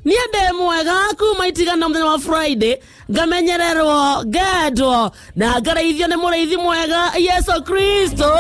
Niĩ ndĩ mwega kuma itigana mũthenya wa Friday, ngamenyererwo, ngendwo na ngarĩithio nĩ mũrĩithi mwega Yesu Kristo.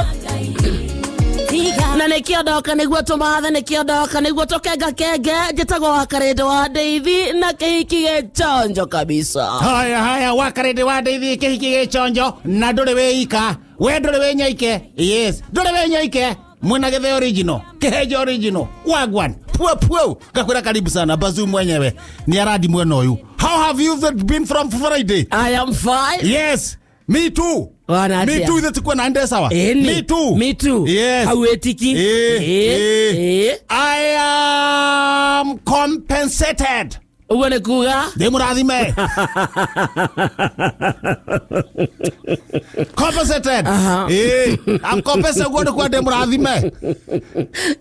Na nĩkĩo ndoka nĩguo tũmathe, nĩkĩo ndoka nĩguo tũkengakenge. Njĩtagwo Wakarĩndĩ wa Ndeithi na kĩhiki gĩchonjo kabisa. Haya haya, Wakarĩndĩ wa Ndeithi, kĩhiki gĩchonjo, na ndũrĩ wĩ ika, we ndũrĩ wĩ nyaike. Yes, ndũrĩ wĩ nyaike, mwena gĩthĩ original, kĩhenjo original, wagwan pua pua. Ngakwĩra karibu sana bazu mwenyewe nĩ arandi mwena ũyũ. How have you been from Friday? I am fine. Yes, me too. Wana Me atia? too, ithe tukuwa na nde sawa. Ĩni. Me too. Me too. Yes. Hau ĩtiki. Eh, Ĩ. I am compensated. Ũguo nĩ kuga Ndĩ mũrathime. Compensated. Eh, I'm compensated, ũguo nĩ kuga ndĩ mũrathime.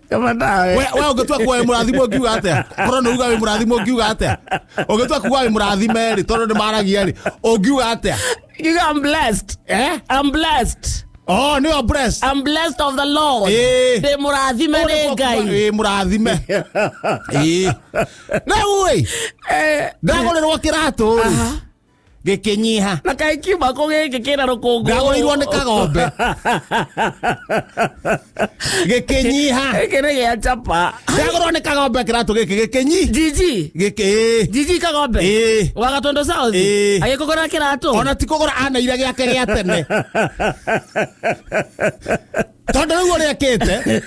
Kama nawe. We ũngĩtua kuga wĩ mũrathime ũngiuga atĩa? Korwo nĩ uga wĩ mũrathime ũngiuga atĩa? Ũngĩtua kuga wĩ mũrathime rĩ, tondũ nĩ maragia rĩ, ũngiuga atĩa? You, I'm blessed. Eh? I'm blessed. Oh, nĩ blessed. I'm blessed of the Lord. Eh. Ndĩ mũrathime nĩ Ngai. Ĩ, mũrathime. Ĩ. Rĩu ĩ, ndagũrĩrwo kĩratũ rĩ, gĩkĩnyiha. Na kaĩ kiuma kũ gĩkĩ kĩna rũkũngũ? Ndagũrĩirwo nĩ Kagombe, gĩkĩnyiha. Gĩkĩ nĩ gĩa chapa. Ndagũrĩrwo nĩ Kagombe kĩratũ gĩkĩ gĩkĩnyi Gigi. gĩkĩ ĩ. Gigi Kagombe. Ĩ. Wa Gatondo South. Ĩ. Agĩkũgũrĩra kĩratũ. Ona ti kũgũra, aneire gĩake gĩa tene, tondũ rĩu ũrĩa ekĩte,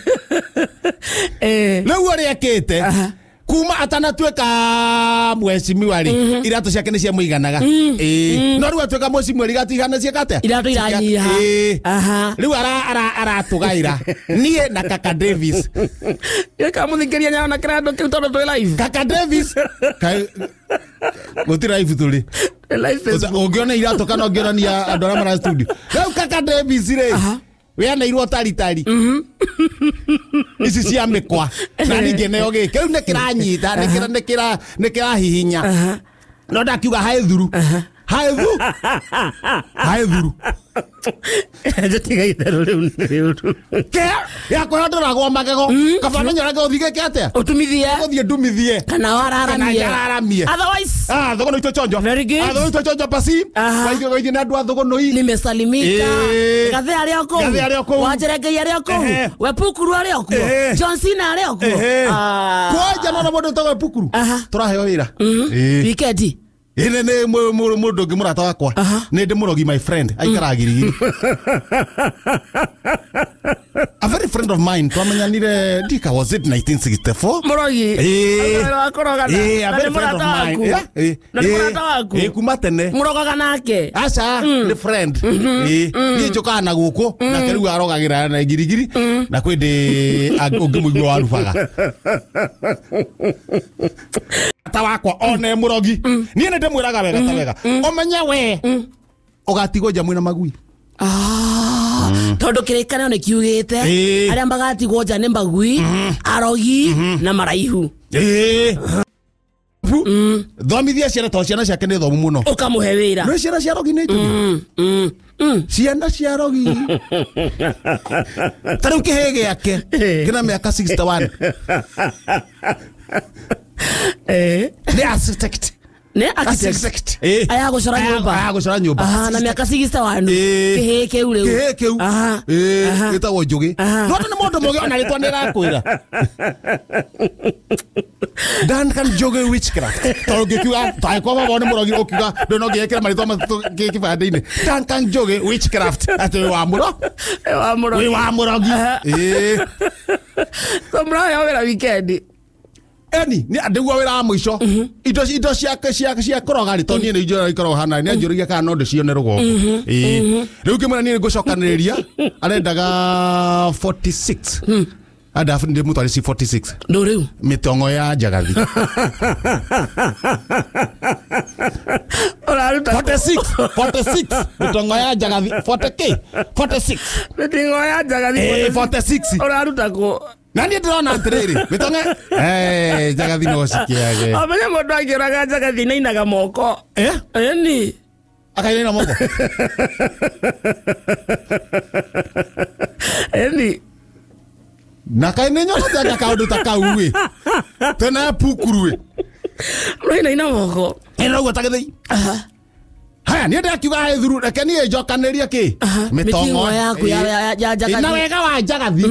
rĩu ũrĩa ekĩte kuma atanatuĩka mwecimiwa rĩ, iratũ ciake nĩ ciamũiganaga. Ĩ, no rĩu atuĩka mwecimiwa rĩ, iratũ ihana ciĩka atĩa? Iratũ iranyiha. Ĩ. Rĩu aratũgaĩra niĩ na Kaka Davis. Gĩkamũthikĩria nyayo na kĩratũ kĩu tondũ twĩ live. Kaka Davis. Gũtirĩ live tũrĩ. Twĩ live Facebook. Ũngĩona iratũ kana ũngĩonania andũ arĩa mara studio rĩu, Kaka Davis rĩ, weaneirwo taritari ici cia mĩkwa, na ningĩ neo gĩkĩ rĩu nĩ kĩranyita, nĩ kĩrahihinya, no ndakiuga haĩ thuru, haĩ thu, haĩ thuru. Njatiga itherũ rĩu nĩ rĩũru. Ke yakwa ndoragwo magego, kaba menyora gũthiĩ gĩke atĩa? Ũtumithie. Gũthiĩ ndumithie. Kana wararamie. Kana njararamie. Otherwise. Ah, thogono itũ chonjo. Very good. Ah, thogono itũ chonjo pasi. Waithio waithio nĩ andũ a thogonoi. Nimesalimika. Gathe arĩ o kũu. Gathe arĩ o kũu. Wanjere Ngai arĩ o kũu. Wepukuru arĩ o kuo. John Cena arĩ o kuo. Ah. Kwanja nona mũndũ ũtagwo Pukuru. Tũraheo wĩra. Weekend. Ĩĩ, nĩ mũndũ ũngĩ mũrata wakwa. Nĩ ndĩ mũrogi, my friend aikaraga Girigiri, a very friend of mine, twamenyanire ndika, was it 1964? Mũrogi. Ĩĩ. Wĩra wa kũrogana. Ĩĩ, a Na very nĩ friend of mũrata mine. waku. Yeah, ĩĩ. Na nĩ Ĩĩ. mũrata waku. Ĩĩ, kuma tene. Mũrogaga nake. Aca, nĩ friend. Ĩĩ, niĩ njũkaga na gũkũ, nake rĩu arogagĩra na Girigiri, na kwĩ ndĩ ũngĩmũigua warubaga ta wakwa one mũrogi. Niĩ nĩ ndĩmwĩraga wega ta wega, ũmenye we ũgatigwo nja mwĩna magui. Ah, tondũ kĩrĩkanĩro nĩ kiugĩte arĩa magatigwo nja nĩ mbagui, arogi na maraihu. Ĩĩ. Thomithia ciana, tondũ ciana ciake nĩ thomu mũno. Ũkamũhe wĩra. Nĩ ciana cia rogi nĩ njũru. Ciana cia rogi, ta rĩu kĩhĩ gĩake kĩna mĩaka 61, nĩ architect. Nĩ architect. Architect. Ĩĩ. Aya gũcora nyũmba. Aya gũcora nyũmba. Aha, na mĩaka 61. Ĩĩ. Kĩhĩ kĩu rĩu. Kĩhĩ kĩu. Ĩĩ, gĩtagwo Njũgĩ. No nĩ mũndũ mũgĩ, ona rĩtwa nĩ rakwĩra Duncan Njũgĩ witchcraft, tondũ ngĩkiuga tangĩkorwo baba nĩ mũrogi, ũkiuga ndũ no ngĩekĩra marĩtwa matatũ kĩbandĩ-inĩ, Duncan Njũgĩ witchcraft, atĩ wĩ wa mũro Wa mũrogi. Wĩ wa mũrogi. Ĩĩ. So mũraheo wĩra weekend. Eni nĩ ndĩguo wĩra wa mũico, indo cia kũroga rĩ, tondũ niĩ nĩ njũraga ikoragwo hana, nĩ anjũragia kana no ndĩcione rũgongo. Ĩĩ, rĩu ngĩmwĩra niĩ nĩngũcokanĩrĩria, arendaga 46, anda ndĩmũtware ci 46. Ndũ rĩu. Mĩtongo ya njagathi. Ũraruta 46, 46, mĩtongo ya njagathi, 40 k 46. Mĩting'o ya njagathi. Ĩĩ, 46. Ũraruta kũ? Na niĩ ndĩrona atĩrĩrĩ, mĩtongo njagathi no cikĩage. Amenye mũndũ angĩũraga njagathi nainaga moko. Eh? Ĩni. Akainaina moko. Ĩni. Na kaĩ nĩ nyonete anga kaũndũ ta kau ĩ, tena pukuru ĩ. Mũrainaina moko. Ĩno ta gĩthĩi. Haya niĩ ndakiuga he thuru reke niĩ njokanĩrie kĩ Mĩting'o yaku ya njagathi. Na wega wa njagathi.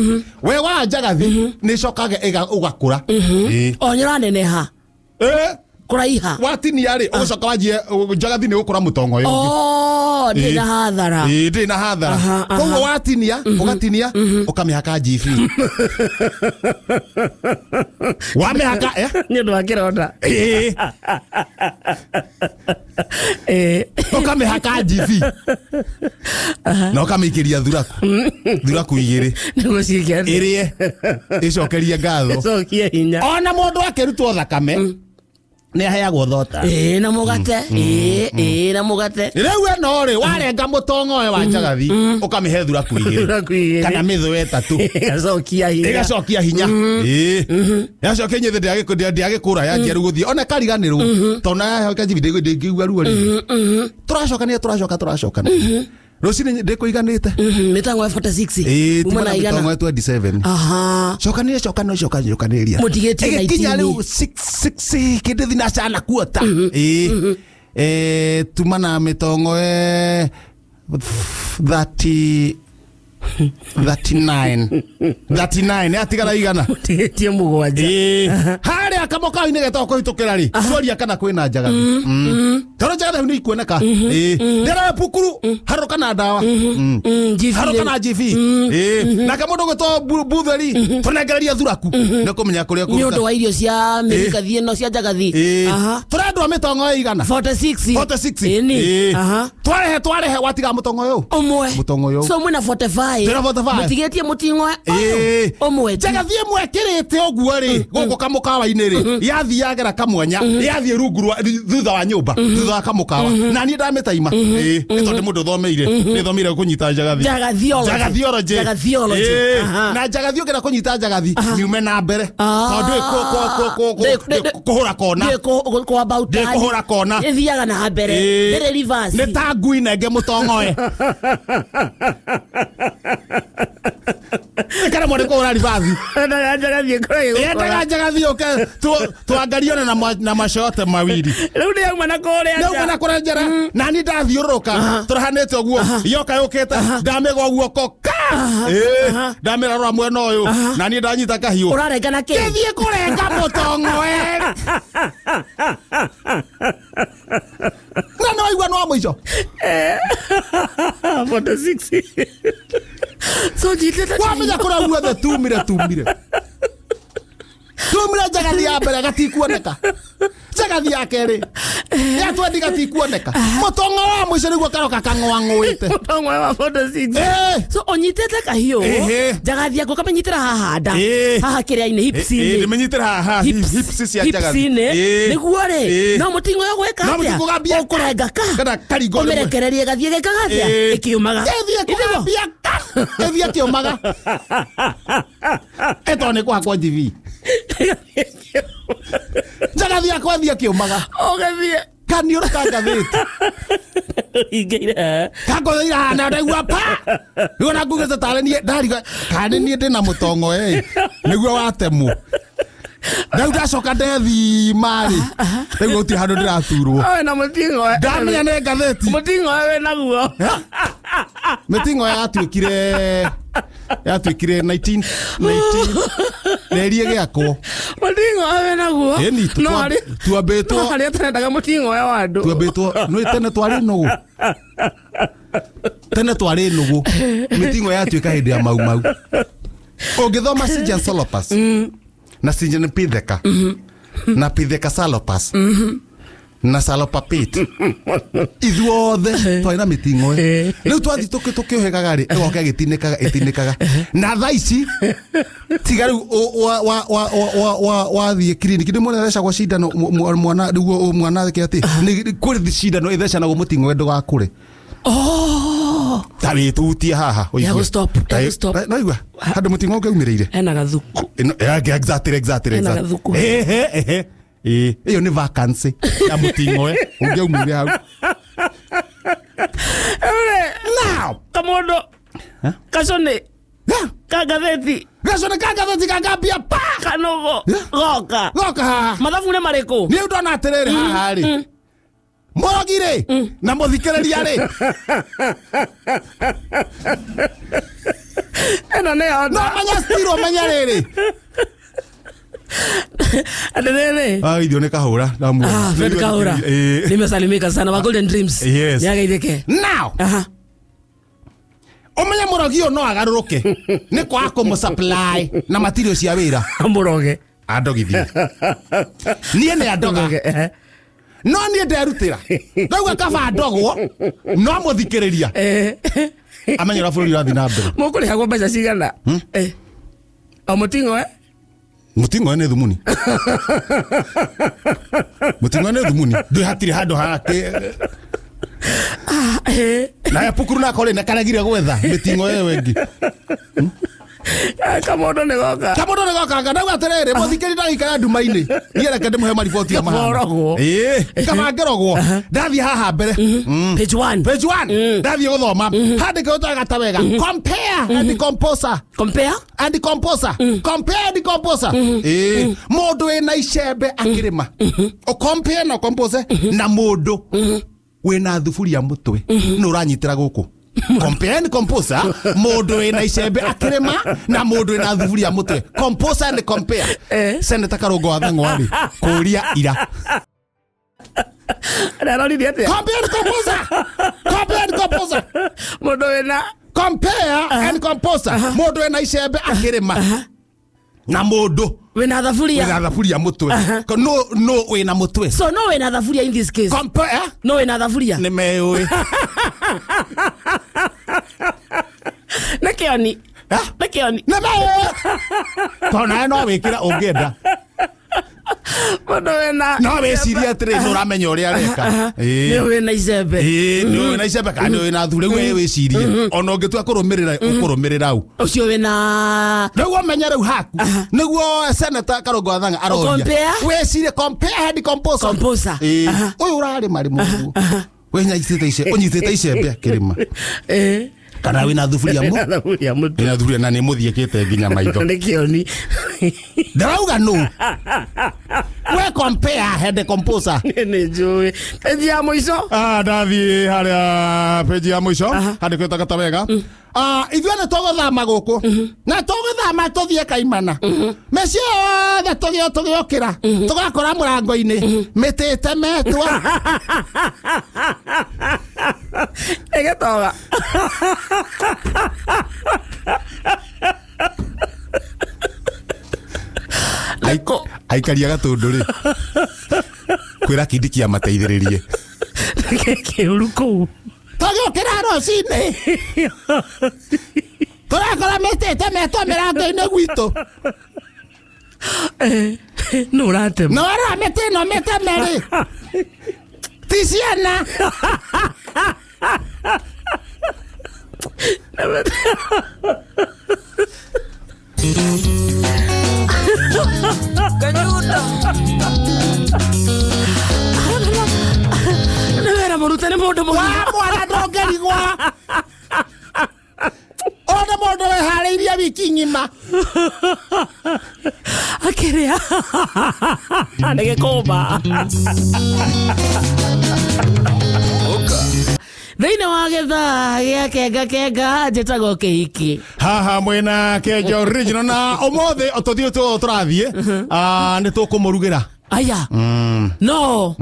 Wega wa njagathi nĩ ĩcokaga ũgakũra. O nĩ ũraneneha. Kũraiha. Watinia rĩ ũgũcoka wanjie njagathi nĩ ũgũkũra mũtongo ũyũ. Oh, ndĩ na hathara. Ĩĩ ndĩ na hathara. Koguo watinia ũgatinia ũkamĩhaka GV. Wamĩhaka nĩ ũndũ wa kĩronda. Ĩĩ. Ũkamĩhaka GV. Na ũkamĩikĩria thuraku. Thuraku igĩrĩ. Nĩguo ciĩke atĩa? Ĩrĩe. Ĩcokerie ngatho. Ĩcokie hinya. Ona mũndũ akĩrutwo thakame nĩ aheagwo thota. Ĩĩ na mũgate. Ĩĩ na mũgate. Rĩu ĩno rĩ warenga mũtongo ũyũ wa njagathi ũkamĩhe thuraku igĩrĩ. Kana mĩthũe ĩtatũ. Ĩgacokia hinya. Ĩgacokia hinya. Ĩĩ. Yacokia nyĩthĩ ndĩagĩkũra yanjia rĩu gũthiĩ. Ona ĩkariganĩrwo. Tondũ yaheka njibi ndĩngĩigua ruo rĩngĩ. Tũracokania tũracokania. Rũcinĩ ndĩkũiganĩte. Mĩtango ya 46. Ĩĩ Uma na igana. mĩtango ya 27. Cokanĩria cokanĩria. Mũtigĩtie Ĩgĩkinya 19. rĩu 6 kĩndũ thinacara na kuota. Ĩĩ. Tuma na mĩtongo 30 39 39 yatigara igana. Mũtigĩtie mũgwanja. Ĩĩ. Harĩa kamũkawa-inĩ getagwo kũhĩtũkĩra rĩ cuaria kana kwĩna njagathi. Tondũ njagathi nĩ ikuoneka. Ĩĩ. Ndĩra pukuru harũka na ndawa. Harũka na GV. Ĩĩ. Nake mũndũ ũgwĩtwo Butheri tũnengereria thuraku nĩ kũmenya kũrĩa Nĩ ũndũ wa irio cia mĩrikathi ĩno cia njagathi. Tũrendwa mĩtongo ĩigana? 46. 46. Ĩni. Twarehe watiga mũtongo ũyũ. Ũmwe. Mũtongo ũyũ. So mwĩna 45. Twĩna 45. Mũtigĩtie mũting'o ũmwe. Njagathi ĩmwe ĩkĩrĩte ũguo rĩ gũkũ kamũkawa-inĩ rĩ yathiĩ yagera kamwanya yathiĩ rungu rwa thutha wa nyũmba thutha wa kamũkawa na niĩ ndamĩtaima. Ĩĩ nĩ tondũ mũndũ ũthomeire nĩ thomeire kũnyita njagathi. Njagathiology. Njagathiology. Na njagathi ũngĩenda kũnyita njagathi niume na mbere tondũ kũhũra kona. Ndĩ kũhũra kona. Ĩthiaga na mbere. Ndĩrĩ reverse. Nĩ ta ngui nenge mũtong'oe. Kana mwene kũhũra ribathi. Yendaga njagathi ũke twangarione na macote mawiri. Rĩu nĩ yauma na kũrĩa nja. Nĩ yauma na kũrĩa njara. Na niĩ ndathiũrũrũka tũrahanĩte ũguo yoka yũkĩte ndamĩgwa guoko ka. Ndamĩrarora mwena ũyũ na niĩ ndanyita kahiũ. Ũrarenga na kĩ? Gĩthiĩ kũrenga mũtong'oe. Na nĩ waigua nĩ wa mũico. 46. So njitĩte wamenya kũrĩa guothe tumire njagathi ya mbere gatikuoneka. Njagathi ya kerĩ ya twendi gatikuoneka. Mũtong'o wa mũico nĩguo karoka kang'oang'oĩte. Mũtong'o wa 46. So ũnyitĩte kahiũ njagathi yaku ũkamĩnyitĩra haha nda haha kĩrĩa-inĩ hips-inĩ. Ndĩmĩnyitĩra haha hips cia njagathi. Hips-inĩ nĩguo rĩ no mũting'o ũyũ gwĩka atĩa? Ũkũrenga ka ũmĩrekererie gathiĩ gĩkaga atĩa? Ĩkĩũmaga. Ĩthiĩ kũgambia ka ĩthiĩ ĩkĩũmaga. Ĩtondũ nĩ kũhakwo GV. Njagathi yakwa ĩthiĩ ĩkĩũmaga. Ũgathiĩ. Kaniũrũ ka ngathĩti. Ingĩire. Kangũthĩire haha na ndaigua pa. Rĩu ona ngugĩte tarĩ niĩ ndariga kana nĩ niĩ ndĩna mũtong'o ĩ nĩguo watemwo. Rĩu ndacoka ndethima rĩ rĩu gũtirĩ handũ ndĩraturwo. Oe na mũting'o. Ndamenya nĩ ngathĩti. Mũting'o wĩ naguo. Mĩting'o yatuĩkire 19 nerie gĩakwo. Mũting'o wĩ naguo. Ĩni tuambĩtwo. No harĩa tũrendaga mũting'o wa andũ. Tuambĩtwo nĩ tene twarĩ nũgũ. Tene twarĩ nũgũ. Mĩting'o yatuĩka hĩndĩ ya mau mau. Ũngĩthoma Sijan Solopas na Sijan Pitheka na Pitheka Salopas na Salopapit ithuothe twarĩ na mĩting'o rĩu twathiĩ tũkĩũhĩgaga rĩ ĩgoka ĩgĩtinĩkaga ĩtinĩkaga na thaa ici tiga rĩu wathiĩ kiriniki ndĩ mwana ĩthecagwo cindano mwana rĩu mwana ake atĩ kũrĩ cindano ĩthecanagwo mũting'o ndũgakũre. Ta wĩtutie haha ũigue. No igua handũ mũting'o ũngĩaumĩrĩire hena gathuku. Exactly. Hena gathuku. Ehe. Ĩyo nĩ vacancy ya mũting'oe ũngĩaumĩrire hau. Now kamũndũ kacũnĩ ka ngathĩti Gacone ka ngathĩti kangambia pa. Kanogo. Goka. Goka haha. Mathabu nĩ marĩkũ? Niĩ ndona atĩrĩrĩ haha rĩ. Mũrogi rĩ na mũthikĩrĩria rĩ. Ĩno nĩyo. No menya still menya rĩrĩ. Adelele. Ah, ithio nĩ Kahũra. Ah, Fred Kahũra. Nimesalimika sana wa Golden Dreams. Yes. Nĩageithĩke. Now. Aha. Ũmenye mũrogi ũyũ no agarũrũke nĩ kwaga kũmũ supply na material cia wĩra. Mũroge. Andogithie. Niĩ nĩ andoga. No niĩ nderutĩra. Ndauga kaba ndogwo no mũthikĩrĩria. Amenye ũrĩa bũrũri ũrathiĩ na mbere. Mũkũrĩhagwo mbeca cigana? O mũting'o eh? Mũting'o nĩ thumuni. Mũting'o nĩ thumuni. Ndũĩ hatirĩ handũ hake. Na pukuru nako rĩ nĩkaregire gwetha mĩting'o ĩyo ĩngĩ. Kamondo nĩ goka. Kamondo nĩ goka. Ndauga atĩrĩrĩ mũthikĩrĩria ndagĩikara nduma-inĩ. Niĩ reke ndĩmũhe mariboti ya mahana. Kaborogwo. Ĩĩ kaba ngĩrogwo. Ndathiĩ haha mbere. Page 1. Page 1. Ndathiĩ gũthoma. Handĩke ũtagata wega. Compare and composer. Compare and composer. Compare and composer. Ĩĩ mũndũ wĩna icembe akĩrĩma. Ũcompare na ũcompose na mũndũ wĩna thuburia mũtwe nĩ ũranyitĩra gũkũ. Compare and composer mũndũ wĩna icembe akĩrĩma na mũndũ wĩna thuburia mũtwe. Composer and compare. Senator Karũngo wa Thang'wa rĩ kũria ira. Araroririe atĩa? Compare and composer. Compare and composer. Mũndũ wĩna compare and composer. Mũndũ wĩna icembe akĩrĩma na mũndũ wĩna thaburia. Wĩna thaburia mũtwe. No no wĩna mũtwe. So no wĩna thaburia in this case. Compare. No wĩna thaburia. Nĩ meũĩ. Nĩ kĩoni. Nĩ kĩoni. Nĩ meũĩ. Tondũ nawe no wĩkĩra ũngĩenda. Mũndũ wĩna no wĩcirie atĩrĩ nĩ ũramenya ũrĩa areka. Nĩ wĩna icembe. Ĩĩ nĩ wĩna icembe kana nĩ wĩna thuri rĩu we wĩcirie. Ona ũngĩtua kũrũmĩrĩra ũkũrũmĩrĩra au. Ũcio wĩna rĩu ũmenye rĩu haku nĩguo Senator Karũngo wa Thang'wa aroria. Wĩcirie compare head composer. Composer. Ũyũ ũrarĩma rĩmwe ũguo. Wĩnyitĩte icembe, ũnyitĩte icembe akĩrĩma. Kana wĩna thuburia mũ? Thuburia mũtwe. Wĩna thuburia na nĩ mũthiĩkĩte nginya maitho. Nĩ kĩoni. Ndĩrauga nũ? We compare head composer. Nĩ njũĩ. Peji ya mũico. Ndathiĩ harĩa peji ya mũico handĩkĩtwo takata wega. Ithuĩ nĩ tũgũthama gũkũ na tũgũthama tũthiĩ Kaimana. Mĩciĩ yothe tũgĩũkĩra tũgakora mũrango-inĩ mĩtĩ ĩtemetwo. Ĩgĩtoga. Aikaria Gatũndũ rĩ kwĩra Kindiki amateithĩrĩrie. Kĩũru kũu. Tũgĩũkĩra rũcinĩ tũrakora mĩtĩ ĩtemetwo mĩrango-inĩ gwitũ. Nũ ũratema? No ũrora mĩtĩ ĩno mĩteme rĩ ti ciana. Nĩ wĩra mũrute nĩ mũndũ mũgima. Wa mwana ndũngĩrigwo. Ona mũndũ wĩharĩirie wiki ng'ima. Akĩrĩa. Nĩ gĩkũmba. Thĩinĩ wa gĩthaa gĩa Kenga Kenga njĩtagwo Kĩhiki. Haha mwĩna Kenja original na ũmũthĩ tũthiĩ tũrathiĩ nĩ tũkũmũrugĩra. Aya. No.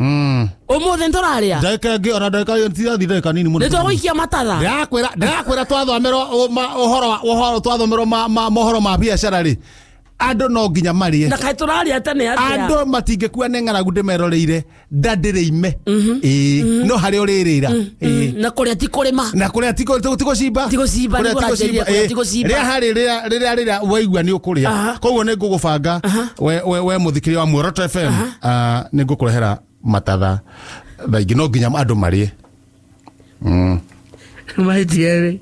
Ũmũthĩ nĩ tũrarĩa. Ndagĩka ĩngĩ ona ndagĩka tirathi ndagĩka nini mũno. Nĩ tũgũikia matatha. Ndĩrakwĩra twathomerwo ũhoro twathomerwo mohoro ma biacara rĩ andũ no nginya marĩe. Na kaĩ tũrarĩa tene atĩa? Andũ matingĩkua nĩ ng'aragu ndĩmeroreire nda ndĩrĩ ime. Ĩĩ no harĩa ũrĩrĩra. Ĩĩ na kũrĩa ti kũrĩma. Na kũrĩa ti gũcimba. Ti gũcimba, nĩ kũranjĩrĩria kũrĩa ti gũcimba. Rĩa harĩ rĩrĩa waigua nĩ ũkũrĩa. Koguo nĩ ngũgũbanga we mũthikĩria wa Muoroto FM nĩ ngũkũrehera matatha thaa ingĩ no nginya andũ marĩe. Mahĩtia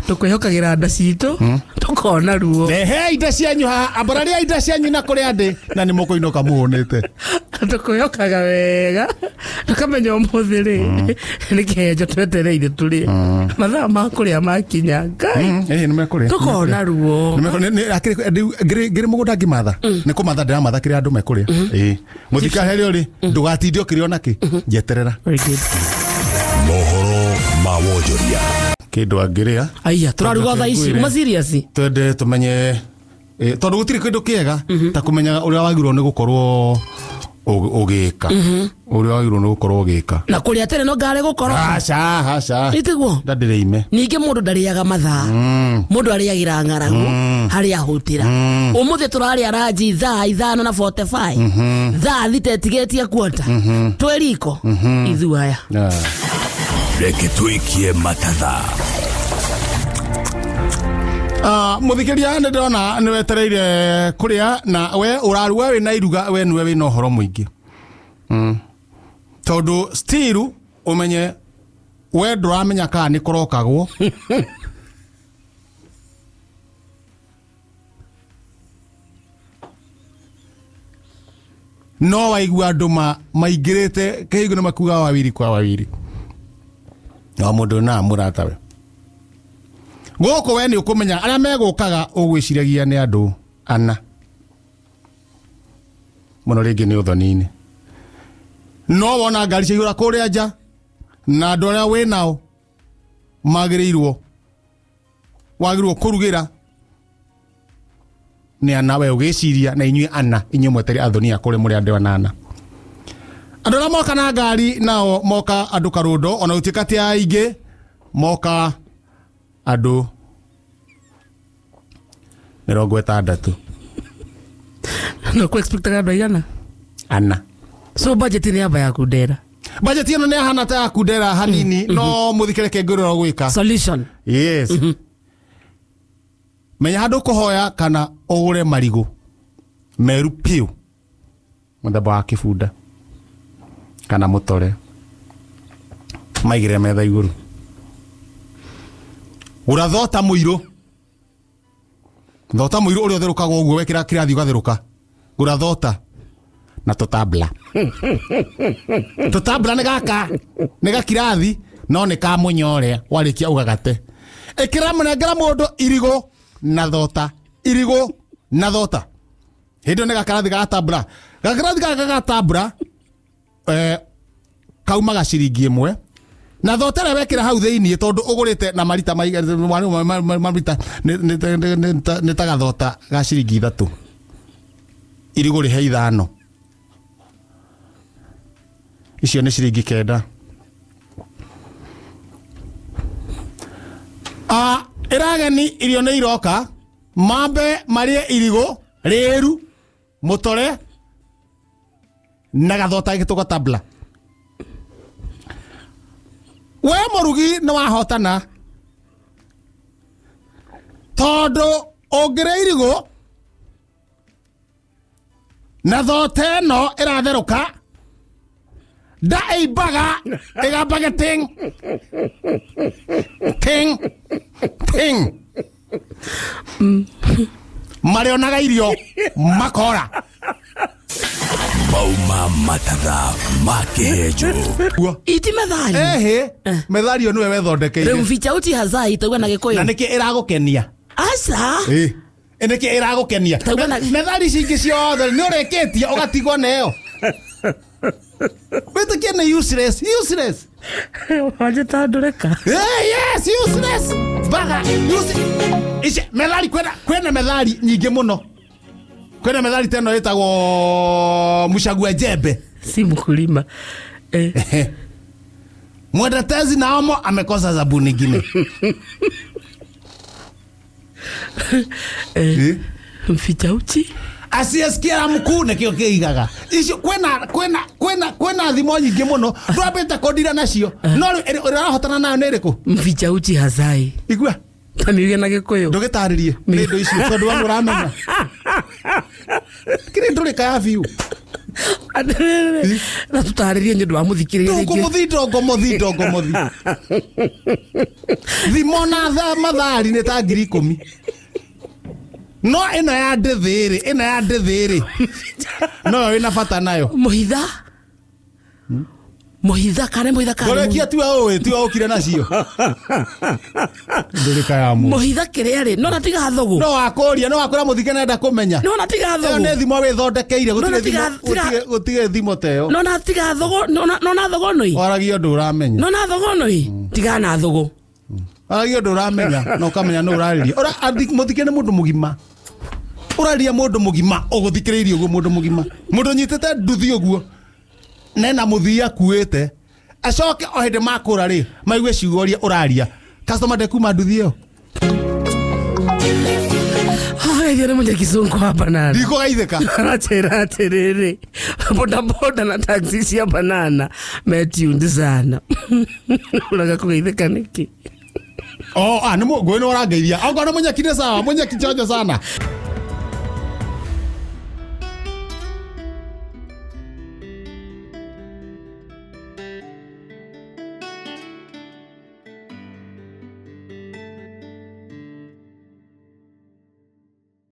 tũkwĩhokagĩra nda citũ tũkona ruo. Rehe indo cianyu haha, ambararia indo cianyu na kũrĩa ndĩ na nĩ mũkũinũka mũhũnĩte. Tũkwĩhokaga wega tũkamenya ũmũthĩ rĩ nĩ kĩhenjo twetereire tũrĩe. Mathaa ma kũrĩa makinya Ngai Ĩĩ nĩ mekũrĩa. tũkona ruo. Ngĩrĩ mũgũnda ngĩmatha nĩ kũmatha ndĩramatha kĩrĩa andũ mekũrĩa. Ĩĩ mũthikaherio rĩ ndũgatinde ũkĩrĩa onakĩ njeterera. Very good. Mohoro ma wonjoria. Kĩndũ angĩrĩa. Aya tũraruga thaa ici uma serious. Twende tũmenye tondũ gũtirĩ kĩndũ kĩega ta kũmenya ũrĩa wagĩrĩirwo nĩ gũkorwo ũgĩka. Ũrĩa wagĩrĩirwo nĩ gũkorwo ũgĩka. Na kũrĩa tene no ngarĩ gũkorwo. Aca aca. Nĩtiguo? Ndandireime. Ningĩ mũndũ ndarĩaga mathaa. Mũndũ arĩagĩra ng'aragu harĩa ahũtĩra. Ũmũthĩ tũrarĩa ranji thaa 5:45. Thaa 6 ĩtigĩtie kuota. Twĩ riko ithuĩ aya. Reke tũikie matatha. Mũthikĩria nĩ ndĩrona nĩ wetereire kũrĩa na we ũraruga wĩna iruga we nĩwe wĩna ũhoro mũingĩ. Tondũ still ũmenye we ndũramenya kana nĩ kũrokagwo. No waigua andũ maingĩrĩte kĩhingo nĩ makuga wawiri kwa wawiri. No mũndũ na mũratawe. Gũkũ we nĩ ũkũmenya arĩa megũkaga ũgwĩciragia nĩ andũ ana. Mũno rĩngĩ nĩ ũthoni-inĩ. No wona ngari ciaihũra kũrĩa nja na andũ arĩa wĩ nao magĩrĩirwo wagĩrĩirwo kũrugĩra nĩ ana we ũgĩciria na inyuĩ ana inyuĩ mwetere athoni a kũrĩa mũrĩ andũ anana. Andũ arĩa moka na ngari nao moka andũ karũndo ona gũtuĩka ti aingĩ moka andũ 60. No kũ expectaga andũ aigana? Ana. So budget nĩ yamba ya kundera. Budget ĩno nĩ yahana ta ya kundera hanini no mũthikĩreke ngwĩrora gwĩka. Solution. Yes. Menya handũ kũhoya kana ũgũre marigũ meru piũ mũthemba wa kĩbunda kana mũtore maigĩrĩre metha igũrũ. Gũra thota mũirũ. Thota mũirũ ũrĩa ũtherũkaga ũguo wekĩra kĩrathi ũgatherũka. Gũra thota na tũtabla. Tũtabla nĩ gaka nĩ gakirathi no nĩ ka mũnyorea warĩkia ũgagate. Ĩkĩra mũnengera mũndũ irigũ na thota. Irigũ na thota. Hĩndĩ ĩyo nĩ gakarathi ga tabla. Gakarathi gaka ga tabla kaumaga ciringi ĩmwe. Na thota ĩrĩa wekĩra hau thĩiniĩ tondũ ũgũrĩte na marita marita nĩ ta gathota ga ciringi 3. Irigũ rĩhe 5. Icio nĩ ciringi 9. Ĩrageni irio nĩ iroka mambe marĩe irigũ rĩru mũtore na gathota gĩtũgo tabla. We mũrugi nĩ wahotana tondũ ũngĩrĩa irigũ na thota ĩno ĩratherũka nda ĩimbaga ĩgambage ting ting ting. Marĩonaga irio makora. Mauma matatha ma kĩhenjo. Iti methali. Ehe, methali ĩyo nĩwe wethondekeire. Rĩu mficha uti hazai tauga na Gĩkũyũ. Na nĩkĩ ĩragũkenia? Aca. Ĩĩ. Nĩkĩ ĩragũkenia? Methali ici ingĩ ciothe nĩ ũrĩkĩtie ũgatigwo nayo. Wĩtĩkie nĩ useless, useless. Wanjĩta ndũreka. Yes, useless. Baga, useless. Ici methali kwĩna methali nyingĩ mũno. Kwĩna methali ta ĩno ĩtagwo mũcagua jembe. Si mkulima. Mwendetezi na omo amekosa zabuni ingine. Mficha uchi Asiyesikia la mkuu nĩkĩo kĩigaga. Icio kwĩna thimo nyingĩ mũno ndwambĩte kũndira nacio no rĩu ũrĩa ũrahotana nayo nĩ ĩrĩkũ? Mficha uchi hazai. Igua. Ta miuge na Gĩkũyũ. Ndũgĩtarĩrie nĩ indo icio tondũ we nĩũramenya. Kĩrĩ ndũrĩka ya biũ. Atĩrĩrĩ, na tũtarĩrie nĩ ũndũ wa mũthikĩrĩria rĩngĩ. Ndũngũmũthi, ndũngũmũthi, ndũngũmũthi. Thimo na mathari nĩ ta 10,000. No ĩno ya ndĩthĩ rĩ, ĩno ya ndĩthĩ rĩ, noyo wĩna bata nayo. Mũhitha, mũhitha kana mũhitha kana Ngũrĩkia tiwe ũĩ, tiwe ũkire nacio. Ndũrĩka ya mũndũ. Mũhitha kĩrĩa rĩ, no na tiga thũgũ. No wakũria, no wakwĩra mũthike nenda kũmenya. No na tiga Ĩyo nĩ thũgũ. thimo wĩthondekeire, No, na gũtirĩ thimo, gũtirĩ thimo ta ĩyo. No na tiga thũgũ, no na thũgũ nũi. Waragia ũndũ ũramenya. No na thũgũ nũi, tiga na thũgũ. Waragia ũndũ ũramenya na ũkamenya nũ ũrarĩria. Mũthike nĩ mũndũ mũgima. Ũraria mũndũ mũgima, ũgũthikĩrĩirie ũguo mũndũ mũgima. Mũndũ ũnyitĩte nduthi ũguo. Nena mũthii akuĩte. Acoke o hĩndĩ makũra rĩ, maigue ciugo iria ũraria. Customer ndekuma nduthi ĩyo. Haya nĩ mwenye kizungu wa banana. Ndikũgeithĩka. Arachera atĩrĩrĩ, bodaboda na taxi cia banana metuned sana. Ũraga kũgeithĩka nĩkĩ? Oh, ah, nĩ ngũĩ nĩ ũrangeithia. Okorwo nĩ mũnyeki nĩ sawa, mũnyeki chonjo sana.